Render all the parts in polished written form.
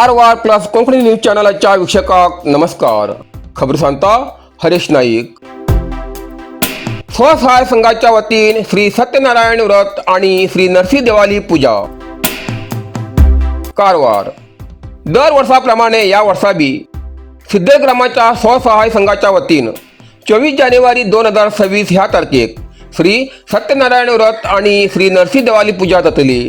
Karwar plus Konkani news चॅनलाच्या वीक्षकांक नमस्कार. खबर सांगता हरेश नाईक. स्वसहाय संघाच्या वतीन श्री सत्यनारायण व्रत आणि श्री नरसिंह देवाली पूजा. कारवार. दर वर्षाप्रमाणे या वर्षा बी सिद्धग्रामाच्या स्वसहाय संघाच्या वतीन 24 जानेवारी 2026 ह्या तारखेक श्री सत्यनारायण व्रत आणि श्री नरसिंह देवाली पूजा जातली.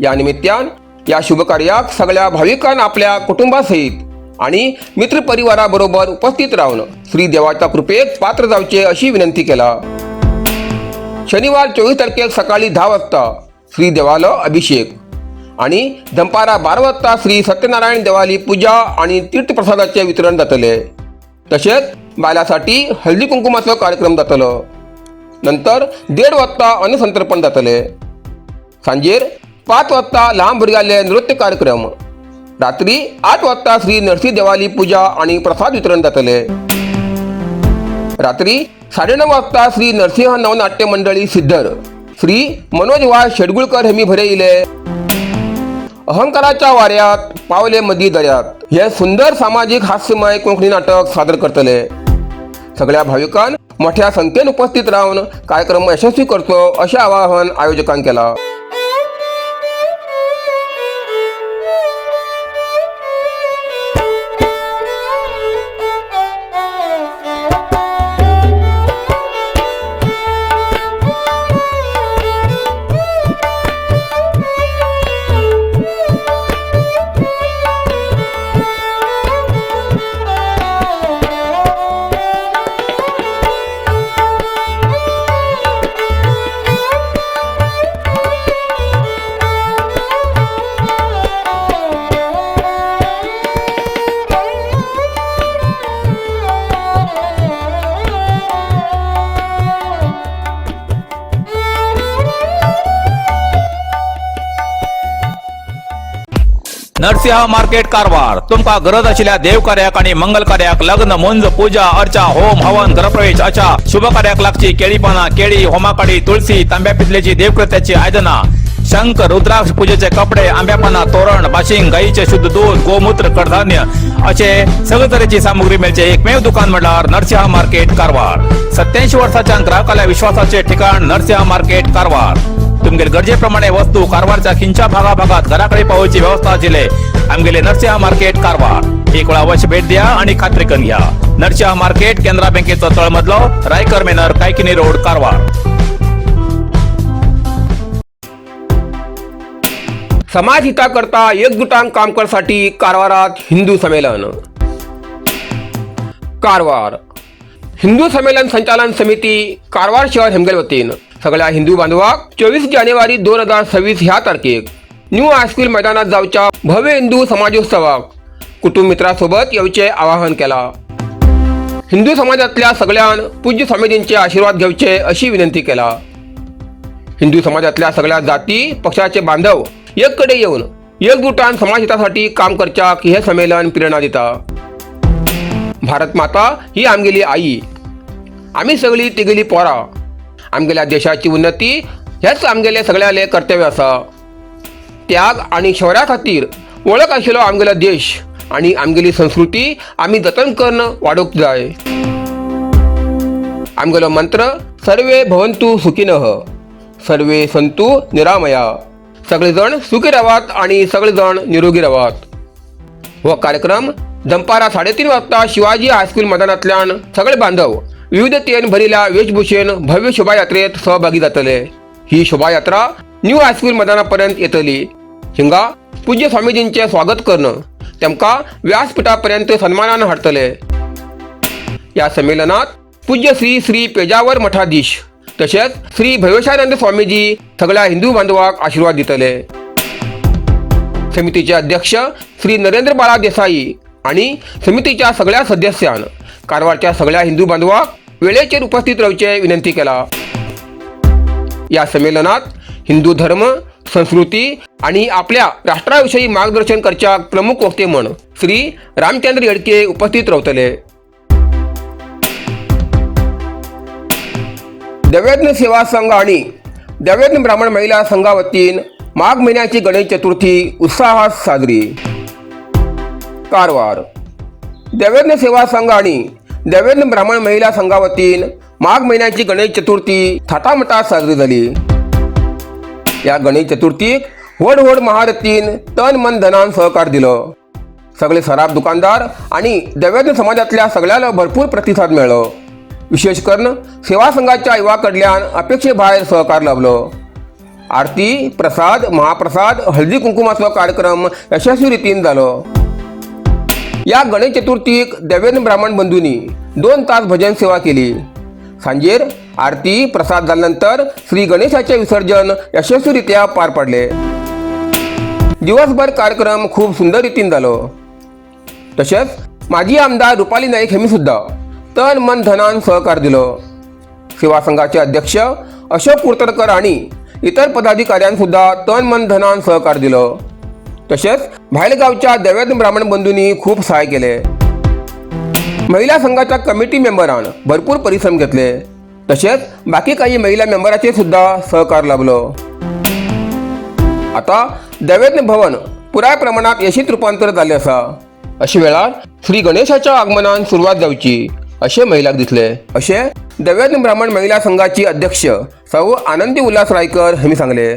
या निमित्तान या शुभकार्याक सगळ्या भाविकांना आपल्या कुटुंबासहित आणि मित्रपरिवाराबरोबर उपस्थित राहून श्री देवाच्या कृपेक पात्र जावचे अशी विनंती केला. शनिवार 24 तारखेक सकाळी 10 वाजता श्री देवालो अभिषेक आणि दनपारा 12 वाजता श्री सत्यनारायण देवाली पूजा आणि तीर्थप्रसादाचे वितरण जातले. तसेच बायलासाठी हळदी कुंकुमाचो कार्यक्रम जातलो. नंतर 1.5 वाजता अन्नसंतर्पण जातले. सांजेर 5 वाजता लहान भुरग्याले नृत्य कार्यक्रम. रात्री 8 वाजता श्री नरसिंह देवाली पूजा आणि प्रसाद वितरण जातले. रात्री 9:30 वाजता श्री नरसिंह नवनाट्य मंडळी सिद्धर, श्री मनोज वाय शेडगुळकर हेमी भरयिले अहंकाराच्या वाऱ्यात पावले मदी दर्यात हे सुंदर सामाजिक हास्यमय कोंकणी नाटक सादर करतले. सगळ्या भाविकांन मोठ्या संख्येन उपस्थित राहून कार्यक्रम यशस्वी करचो अशें आवाहन आयोजकान केला. नरसिंह मार्केट कारवार. तुमका गरज आशिल्ल्या देवकार्याक आणि मंगल कार्याक, लग्न, मुंज, पूजा अर्चा, होम हवन, गृहप्रवेश अशा शुभ कार्याक लागची केळी पाना, केळी, होमाकाडी, तुळसी, तांब्या पितलेची देवकृत्याची आयदना, शंख, रुद्राक्ष, पूजेचे कपडे, आंब्या पाना तोरण, बाशिंग, गाईचे शुद्ध दूध, गोमूत्र, कडधान्य असे सगळे तरेची सामुग्री मेळचे एकमेव दुकान म्हटल्यार नरसिंह मार्केट कारवार. 87 वर्षाच्या ग्राहकाला विश्वासाचे ठिकाण नरसिंह मार्केट कारवार. तुमगेले गरजेप्रमाणे वस्तू कारवारच्या खिंच्या भागाभागात घराकडे पावोवची व्यवस्था आशिल्ले आमगेले नरसिंह मार्केट कारवार. एक वेळा अवश्य भेट द्या आणि खात्री करून घ्या. नरसिंह मार्केट, केनरा बँकेचो तळमजलो, रायकर मेनर, कायकिनी रोड, कारवार. समाज हिताकरता एकजुटान काम करसाठी कारवारात हिंदू संमेलन. कारवार. हिंदू संमेलन संचालन समिती कारवार शहर हेमगेल वतीन सगळ्या हिंदू बांधवाक 24 जानेवारी 2026 ह्या तारखेक न्यू हायस्कूल मैदानात जावच्या भव्य हिंदू समाजोत्सवाक कुटुंब मित्रासोबत येवचे आवाहन केला. हिंदू समाजातल्या सगळ्यान पूज्य स्वामीजींचे आशीर्वाद घेवचे अशी विनंती केला. हिंदू समाजातल्या सगळ्या जाती पक्षाचे बांधव एककडे येऊन एकजुटान समाजहितासाठी काम करच्याक हे संमेलन प्रेरणा दिता. भारत माता ही आमगेली आई, आम्ही सगळी तिगेली पोरां. आमगेल्या देशाची उन्नती हेच आमगेले सगळ्याले कर्तव्य आसा. त्याग आणि शौर्या खातीर वळख आशिल्लो आमगेलो देश आणि आमगेली संस्कृती आमी जतन करून वाडोवंक जाय. आमगेलो मंत्र सर्वे भवंतु सुखिनः, सर्वे संतु निरामया. सगळे जण सुखी रावात आणि सगळे जण निरोगी रावात. हो कार्यक्रम दनपारा 3:30 वाजता शिवाजी हायस्कूल मैदानांतल्यान सगळे बांधव विविधतेन भरिल्ल्या वेशभूषेन भव्य शोभायात्रेत सहभागी जातले. ही शोभायात्रा न्यू हायस्कूल मैदानापर्यंत येतली. हिंगा पूज्य स्वामीजींचे स्वागत करणं तेमकां व्यासपीठापर्यंत सन्मानान हाडटले. या संमेलनात पूज्य श्री श्री पेजावर मठाधीश तशेंच श्री भवेशानंद स्वामीजी सगळ्या हिंदू बांधवाक आशीर्वाद दितले. समितीचे अध्यक्ष श्री नरेंद्र बाळा देसाई आणि समितीच्या सगळ्या सदस्यान कारवारच्या सगळ्या हिंदू बांधवाक वेळेचेर उपस्थित रावचे विनंती केला. या संमेलनात हिंदू धर्म, संस्कृती आणि आपल्या राष्ट्राविषयी मार्गदर्शन करच्याक प्रमुख वक्ते म्हण श्री रामचंद्र येडके उपस्थित रावतले. दैवज्ञ सेवा संघ आणि दैवज्ञ ब्राह्मण महिला संघावतीन माघ महिन्याची गणेश चतुर्थी उत्साहात साजरी. कारवार देवेंद्र सेवा संघ आणि देवेंद्र ब्राह्मण महिला संघावतीन माघ महिन्याची गणेश चतुर्थी थाटामटात साजरी झाली. या गणेश चतुर्थीक व्हड व्हड महारथीन तन मन धनान सहकार दिलो. सगळे सराफ दुकानदार आणि देवेंद्र समाजातल्या सगळ्याला भरपूर प्रतिसाद मिळलो. विशेष करून सेवा संघाच्या युवाकडल्यान अपेक्षेभायर सहकार लाभलो. आरती, प्रसाद, महाप्रसाद, हळदी कुंकुमाचो कार्यक्रम यशस्वी रितीन जालो. या गणेश चतुर्थीक देवेंद्र ब्राह्मण बंधूंनी 2 तास भजन सेवा केली. सांजेर आरती, प्रसाद झाल्यानंतर श्री गणेशाचे विसर्जन यशस्वीरित्या पार पडले. दिवसभर कार्यक्रम खूप सुंदर रीतीन झालो. तसेच माजी आमदार रुपाली नाईक यांनी सुद्धा तन मन धनान सहकार दिलो. सेवा संघाचे अध्यक्ष अशोक कुर्तरकर आणि इतर पदाधिकाऱ्यांसुद्धा तन मन धनान सहकार दिलो. तसेच भायलगावच्या देवेंद्र ब्राह्मण बंधूंनी खूप सहाय्य केले. महिला संघाच्या कमिटी मेंबरान भरपूर परिश्रम घेतले. तसेच बाकी काही महिला मेंबराचे सुद्धा सहकार लाभलो. आता देवेंद्र भवन पुराय प्रमाणात यशीत रूपांतर झाले असा. अशा वेळार श्री गणेशाच्या आगमनान सुरवात जावची असे महिलाक दिसले, असे देवेंद्र ब्राह्मण महिला संघाची अध्यक्ष सौ आनंदी उल्हास रायकर यांनी सांगले.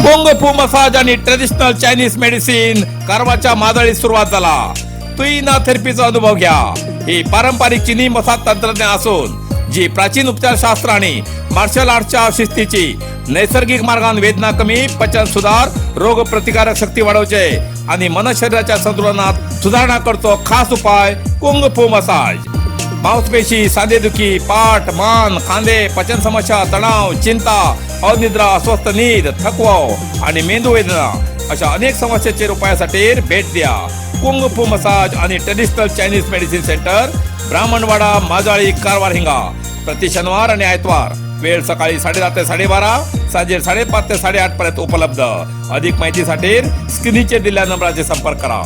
कुंग फू मसाज आणि ट्रेडिशनल चायनीज मेडिसिन कारवारच्या मादळीत सुरुवात झाला. तुईना थेरपीचा अनुभव घ्या. ही पारंपरिक चिनी मसाज तंत्रज्ञान असून जी प्राचीन उपचारशास्त्र आणि मार्शल आर्टच्या शिस्तीची नैसर्गिक मार्गान वेदना कमी, पचन सुधार, रोग प्रतिकारक शक्ती वाढवचे आणि मन शरीराच्या संतुलनात सुधारणा करतो खास उपाय कुंग फू मसाज. मांसपेशी, सांधेदुखी, पाठ, मान, खांदे, पचन समस्या, तणाव, चिंता, अनिद्रा, अस्वस्थ नीद, थकवा आणि मेंदू वेदना अशा अनेक समस्यांचे उपायासाठी भेट द्या कुंग फू मसाज आणि traditional Chinese medicine centre, Brahmanwada, Majali, Karwar हिंगा. प्रति शनिवार आणि आयतवार, वेळ सकाळी 10:30 ते 12:30, सांजे 5:30 ते 8:30 पर्यंत उपलब्ध. अधिक माहितीसाठी स्क्रीनचे दिलेल्या नंबराचे संपर्क करा.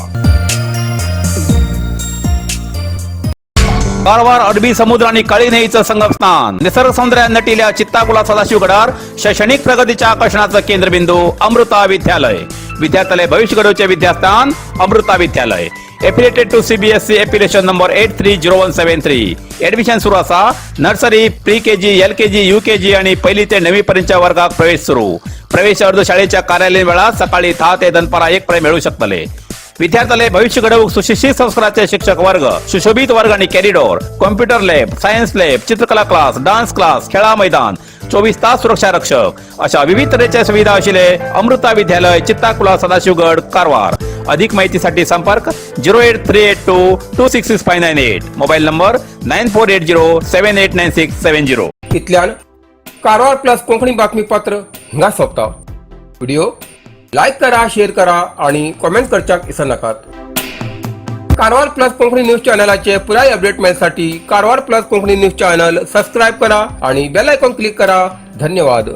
कारवार अरबी समुद्र आणि काळी नदीचं संगम स्थान, निसर्ग सौंदर्यात नटिल्या चित्ताकुला सदाशिवगडार शैक्षणिक प्रगतीच्या आकर्षणाचं केंद्रबिंदू अमृता विद्यालय. विद्यार्थ्यालय भविष्य घडवचे विद्यास्थान अमृता विद्यालय. Affiliated to CBSE, affiliation number 830173. Admission सुरू असा. Nursery, pre KG, LKG, UKG आणि पहिली ते नववी पर्यंतच्या वर्गात प्रवेश सुरू. प्रवेश अर्ज शाळेच्या कार्यालयीन वेळात सकाळी 10 ते दनपारा 1 पर्यंत मिळू शकतले. विद्यार्थ्याला भविष्य घडवूक सुशिक्षित संस्काराचे शिक्षक वर्ग, सुशोभित वर्ग आणि corridor, computer lab, science lab, चित्रकला क्लास, डान्स क्लास, खेळा मैदान, 24 तास सुरक्षा रक्षक अशा विविध तऱ्हेच्या सुविधा असलेले अमृता विद्यालय, चित्ताकुला, सदाशिवगड, कारवार. अधिक माहितीसाठी संपर्क 08382266598, mobile number 9480789670. इतल्यान कारवार प्लस कोंकणी बातमीपत्र हिंगा सोंपता. व्हिडिओ लायक करा, शेअर करा आणि कॉमेंट करच्याक विसरनाकात. कारवार प्लस कोंकणी न्यूज चॅनलाचे पुराय update मेळसाठी Karwar plus Konkani news channel subscribe करा आणि बेल आयकॉन क्लिक करा. धन्यवाद.